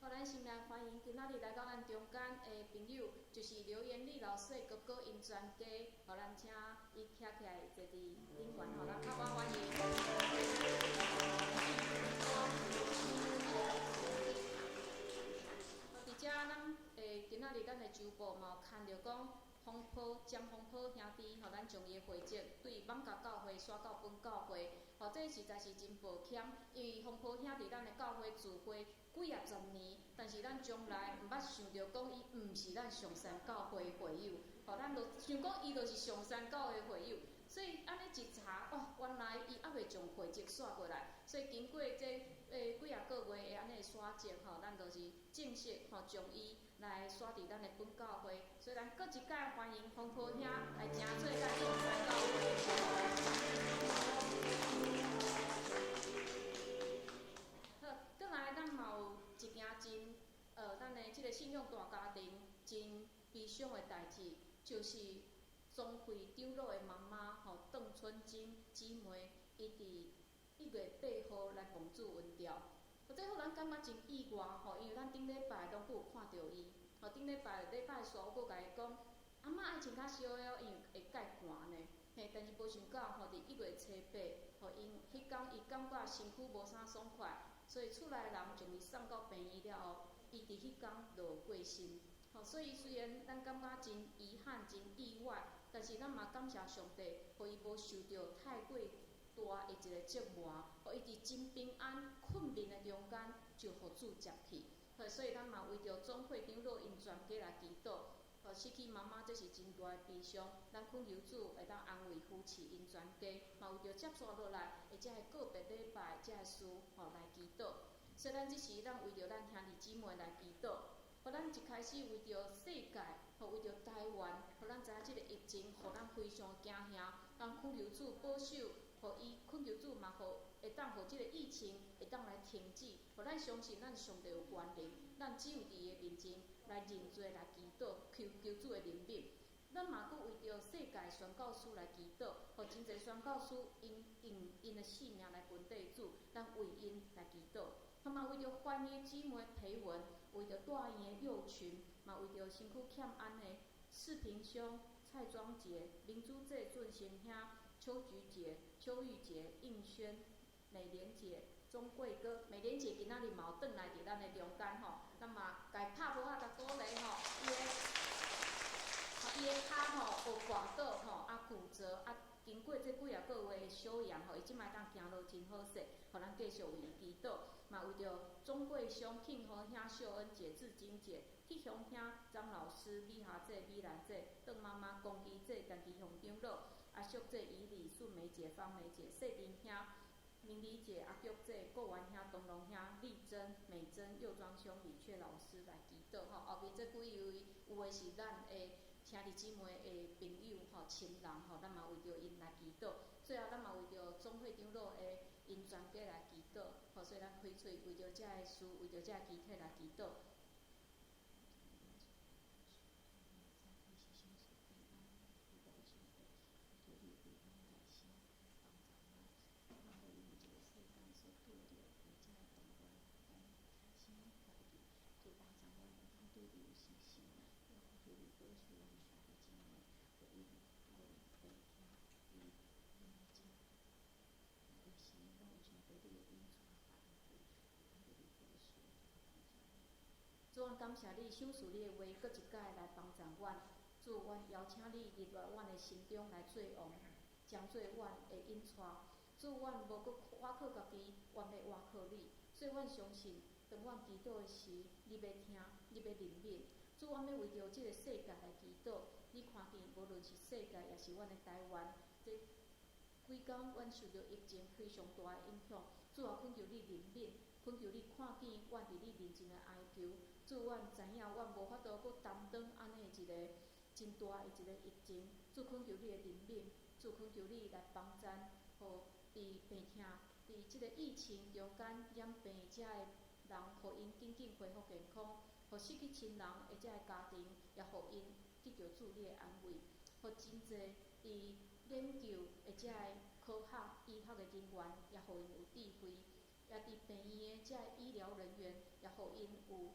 好，咱先来欢迎今仔日来到咱中间的朋友，就是刘延丽老师的哥哥𪜶全家，予咱请伊徛起来坐伫顶悬，予咱拍鼓欢迎。伫遮咱今仔日咱的周报嘛有看著讲，风波江风波兄弟吼，咱将伊的会籍对艋舺教会徙到本教会，吼，这实在是真抱歉，因为风波兄伫咱的教会聚会几仔十年，但是咱从来毋捌想著讲伊毋是咱上山教会的会友，吼，咱就想讲伊就是上山教会会友，所以按呢一查，哦，原来伊犹未将会籍徙过来，所以经过这几仔个月的按呢徙籍吼，咱就是正式吼将伊来徙伫咱的本教会，所以咱阁一摆欢迎风波兄来成做咱上山教会。好，转来咱嘛有一件真，咱的这个信仰大家庭真悲伤的代志，就是总会长老的妈妈吼邓春珍姊妹，伊伫1月8号来奉主恩召。这予咱感觉真意外吼，因为咱顶礼拜拢阁有看著伊，吼顶礼拜礼拜四我阁共伊讲，阿嬷爱穿较少的哦，因为会盖寒呢。嘿，但是无想到吼，伫1月初8，吼𪜶彼工伊感觉身躯无啥爽快，所以厝内人将伊送到病院了后，伊伫彼工就过身。吼，所以虽然咱感觉真遗憾、真意外，但是咱嘛感谢上帝，予伊无受著太过大的一个折磨，予伊伫真平安困眠的中间就予主接去。所以咱嘛为著总会长老𪜶全家来祈祷。失去妈妈这是真大的悲伤，咱恳求主会当安慰扶持𪜶全家，嘛为著接续落来的这个告别礼拜这个事吼来祈祷。所以咱这时咱为著咱兄弟姊妹来祈祷，予咱一开始为著世界，予为著台湾，予咱知影这个疫情，予咱非常惊吓，咱恳求主保守。予伊恳求主嘛，予会当予这个疫情会当来停止，予咱相信咱上帝有权能，咱只有伫伊的面前来认罪来祈祷，求求主的怜悯。咱嘛阁为著世界宣教师来祈祷，予真济宣教师𪜶用𪜶的性命来分地主，咱为𪜶来祈祷。他嘛为著翻译姊妹培文，为著大院的幼群，嘛为著身躯欠安的世平兄、蔡庄杰、民主济俊生兄、邱菊姐、邱玉洁、应轩、美莲姐、鍾貴哥，美蓮姐今仔日嘛有轉來佇咱的中間吼，咱嘛共伊拍鼓仔共鼓勵吼，伊的跤吼有跋倒吼，啊骨折啊，經過這幾仔個月的休養吼，伊這擺當行路真好勢，予咱繼續為伊祈禱，嘛為著鍾貴兄、慶和兄、秀恩姐、志晶姐、鐵雄兄、張老師、美霞姐、美蘭姐、鄧媽媽、龔基姐、陳其雄長老、阿淑姐、以禮、素梅姐、芳梅姐、細林兄、明理姐、阿玉姐、郭元兄、東龍兄、麗珍、美珍、右莊兄、李雀老師來祈禱吼。後面這幾位有的是咱的兄弟姊妹的朋友吼、親人吼，咱嘛為著𪜶來祈禱。最後，咱嘛為著總會長老的𪜶全家來祈禱，吼，所以咱開喙為著這个事，為著這个肢體來祈禱。主，阮感謝你，賞賜你的話，閣一擺來幫助阮。主，阮邀請你入來阮的心中來做王，將做阮的引帶。主，阮無閣倚靠家己，阮欲倚靠你。所以阮相信，當阮祈禱的時，你欲聽，你欲憐憫。主，阮欲為著這个世界來祈禱。你看見，無論是世界，抑是阮的台灣，這幾工阮受著疫情非常大的影響。主啊，懇求你憐憫，懇求你看見阮佇你面前的哀求。主，阮知影，阮無法度閣擔當按呢一個真大的一個疫情。主，懇求你的憐憫，主，懇求你來幫贊，予佇病痛、佇這個疫情中間染病遮的人，予𪜶緊緊恢復健康，予失去親人的遮个家庭，也予𪜶得著主你的安慰，予真濟佇研究的遮个科學醫學的人員，也予𪜶有智慧，也佇病院的遮个醫療人員，也予𪜶有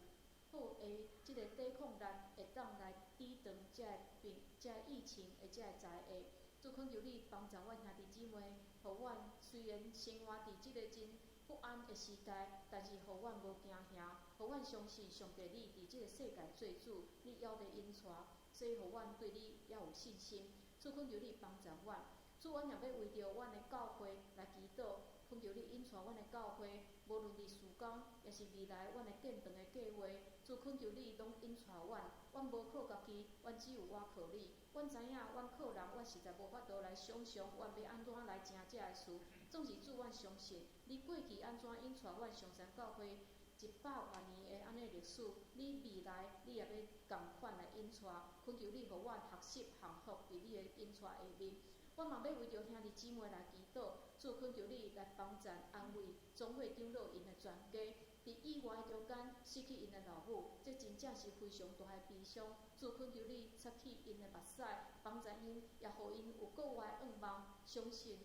好的這个抵抗力，會當來抵擋遮个病、遮个疫情的遮個災厄。主，懇求你幫助阮兄弟姊妹，予阮雖然生活佇這个真不安的時代，但是予阮無驚嚇，予阮相信上帝你佇這个世界做主，你猶咧引帶，所以予阮對你猶有信心。主，懇求你幫助阮。主，阮也欲為著阮的教會來祈禱，懇求你引帶阮的教會，無論佇事工，抑是未來阮的建堂的計劃，主，懇求你攏引帶阮。阮無靠家己，阮只有倚靠你。阮知影，阮靠人，阮實在無法度來想像，阮欲按怎來成這个事。總是主，阮相信，你過去按怎引帶阮上山教會100外年的按呢歷史，你未來你也欲仝款來引帶，懇求你予阮學習降服佇你的引帶下面。阮嘛欲為著兄弟姊妹來祈禱，主，懇求你來幫贊安慰總會長老𪜶的全家，佇意外中間失去𪜶的老母，這真正是非常大的悲傷。主，懇求你擦去𪜶的目屎，幫助𪜶，也予𪜶有閣外的願望，相信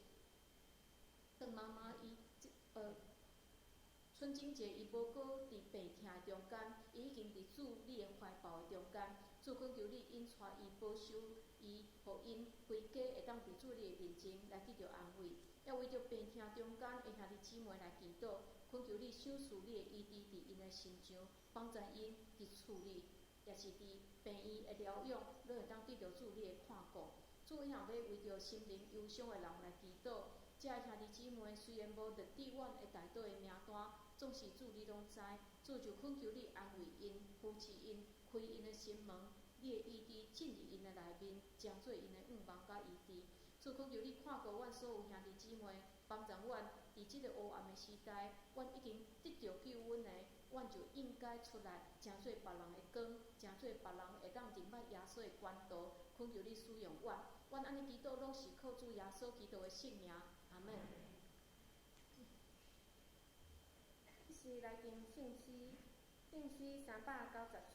鄧媽媽伊春晶姐伊無閣佇病痛的中間，伊已經佇主你的懷抱的中間。主，懇求你引帶伊，保守伊，予𪜶回家會當佇主你的面前來得著安慰。也為著病痛中間的兄弟姊妹來祈禱，懇求你賞賜你的醫治佇𪜶的身上，幫助𪜶佇厝裡，抑是佇病院的療養，攏會當得著主你的看顧。主，伊若欲為著心靈憂傷的人來祈禱，這个兄弟姊妹雖然無列佇阮的代禱的名單，總是主你攏知，主就懇求你安慰𪜶，扶持𪜶，開𪜶的心門，你的醫治進入𪜶的內面，成做𪜶的願望佮醫治。主，懇求你看顧阮所有兄弟姊妹，幫助阮佇這个黑暗的時代，阮已經得著救恩的，阮就應該出來，成做別人的光，成做別人會當認捌耶穌的管道。懇求你使用阮，阮按呢祈禱攏是靠主耶穌基督的聖名，阿們。是來聽聖詩，聖詩390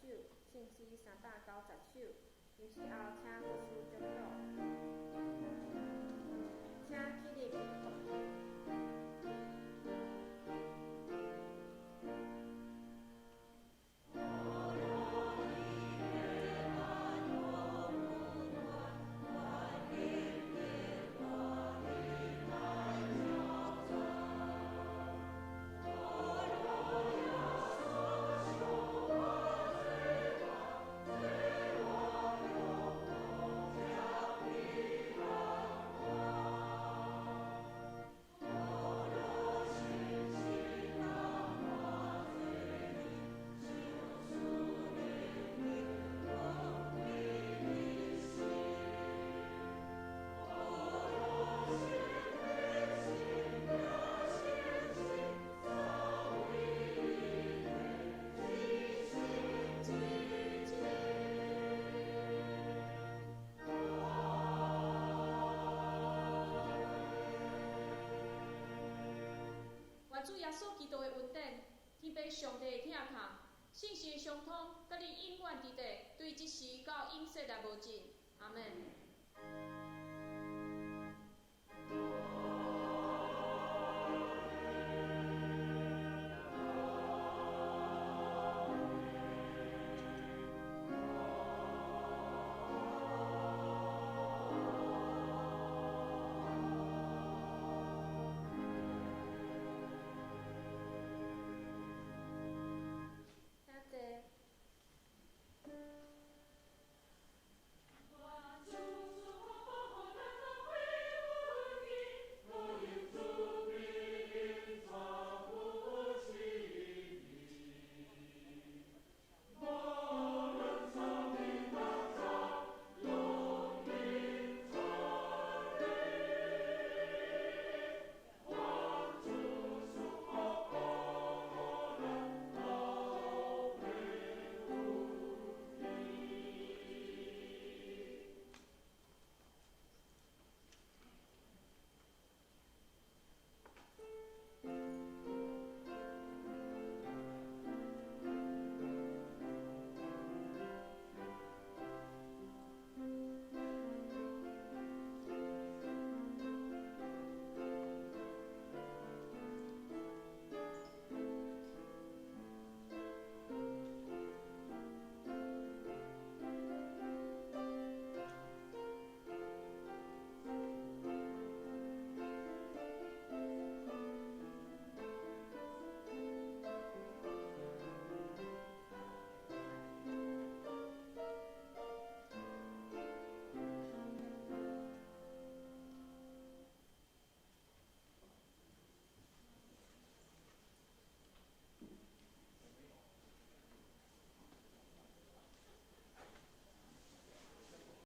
首，聖詩390首。吟詩後，請牧師祝禱。請起立。主耶穌基督的恩典，天父上帝的疼痛，聖神的相通，佮你永遠佇佇，對這時到永世來無盡。阿們。